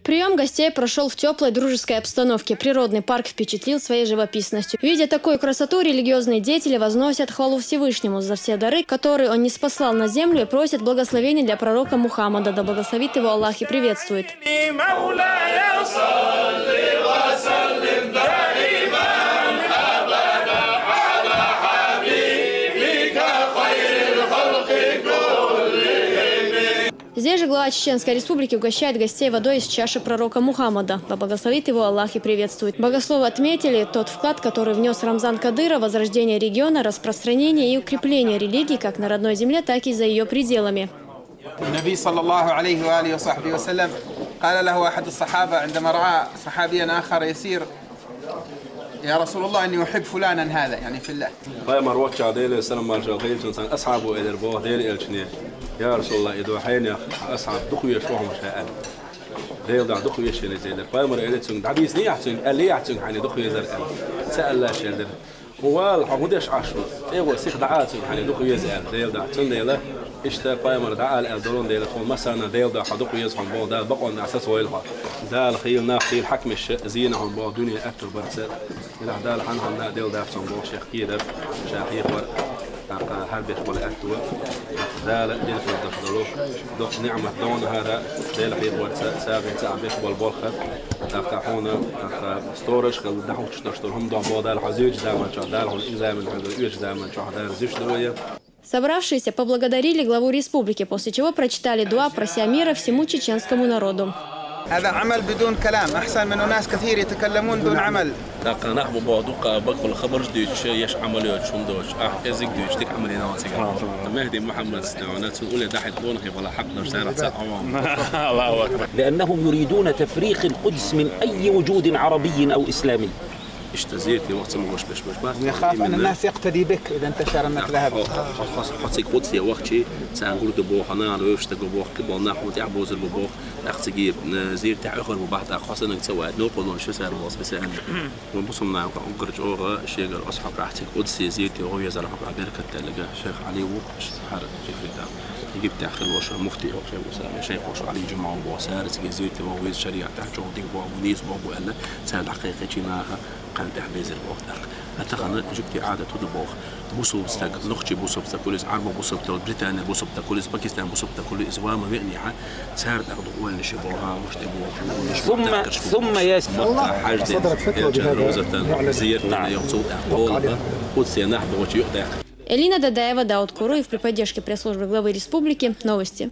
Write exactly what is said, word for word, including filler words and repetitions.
Прием гостей прошел в теплой дружеской обстановке. Природный парк впечатлил своей живописностью. Видя такую красоту, религиозные деятели возносят хвалу Всевышнему за все дары, которые он ниспослал на землю, и просят благословения для пророка Мухаммада, да благословит его Аллах и приветствует. Здесь же глава Чеченской Республики угощает гостей водой из чаши пророка Мухаммада. Да благословит его Аллах и приветствует. Богословы отметили тот вклад, который внес Рамзан Кадыров в возрождение региона, распространение и укрепление религии как на родной земле, так и за ее пределами. النبي صلى الله عليه وآله وصحبه وسلم قال له أحد الصحابة عندما رأى صحابيا آخر يسير: يا رسول الله، إني أحب فلانا هذا، يعني في الله. Пайхамар вачча Дела салам маршал хилчун сан асхьабу элер бо Дела элчне: «Я Расулаллах, и до хьенех асхьаб духуеш вахмаша ан. Дела да духуеш не зелер». Пайхамар эле цун дабис не яхцун, али яхцун хьане духуезар ан. Са Аллах шелдер. Увал хьо худеш ашу. Эго сих да ацун хьане духуез ан. Дела да цун дела. Ишта пайхамар да ал ал долон дела хо масана Дела да хьо духуез хьон бо да бакъон да сас войл хо. Дала хил на хил хакмеш зина хьон бо дуния ату барца. Илаҳ Дала хьан-хьанна Дела дахчан болх шех кийдар, ша хьехор, тӀаккха хӀар беш бола аьттув, Дала динхур даш долу, доккха ниӀмат дона хӀара, Дела хьехор ца, сагӀин ца беш бола болхар, тӀаккха хьуна, тӀаккха сторож хила дахучу даш долу хӀума дон бо Дала хьо зуьйчу заман чохь, Дала хьуна экзамен хьуна оьчу заман чохь Дала зуьйчу дойа. Собравшиеся поблагодарили главу республики, после чего прочитали дуа, прося мира всему чеченскому народу. هذا عمل بدون كلام، أحسن من أناس كثير يتكلمون دون عمل. ТӀаккха нах бу боху дукха бакъ хабарш дуьйцуш, еш Ӏамал йоцуш хӀума доцуш, ахь кӀезиг дуьйцуш, дика Ӏамал йина цига. Мехди Мухьаммад стагӀана цун уле дахьийта къонахий вала хьакъ дар сара ца Ӏавам. Аллаху акбар. لأنهم يريدون تفريق القدس من أي وجود عربي أو إسلامي. Иштта зерте вахт ца могаш беш беш бац. يخاف أن الناس يقتدي بك إذا انتشر أنك ذهبت. Хьо цига Къудсе вахчи, царна гур ду боху, нана вевш стага боху, кхин болу нах хьуна тӀехь бозар бу боху, тӀаккха цига, э, зерте Ӏохур бу бахьа, тӀаккха хьо саннарг ца ваьд, нокъа лонаш ю цара боху специально. Вон бусалба нахана гур чӀогӀа шегара оцу хьокъехь цига Къудсе зерте гӀо везар хьокъехь беркат делларг шайх Ӏали ву, хӀара Ефритан. Египтехь хилла волуш муфти ву шайх Усама, шайх волуш Ӏали Жумма ву боху, цара цига зерте ваху веза шариатехь чӀогӀа дика боху, нийса боху аьлла, цара дӀакхайкхичи наха. Кхана тӀехь безар боху тӀаккха. Ткъа тахана жуьгти Ӏадат хӀун ду боху? Бусалба стаг, нохчи бусалба стаг хуьлу иза, Ӏарбо бусалба стаг, Британия бусалба стаг хуьлу иза, Пакистан бусалба стаг хуьлу иза, ва ма веанехьа, цара тӀаккха ду ойланаш боху, гӀамаш тӀе боху, ثم، ثم يس- Макка хьажден, элчан розатан, зияртан, йоху цул тӀаккха кхолла, Къудсе нах бохучу юкъа тӀаккха. Элина Дадаева, Дауд Куруев при поддержке пресс-службы главы республики. Новости.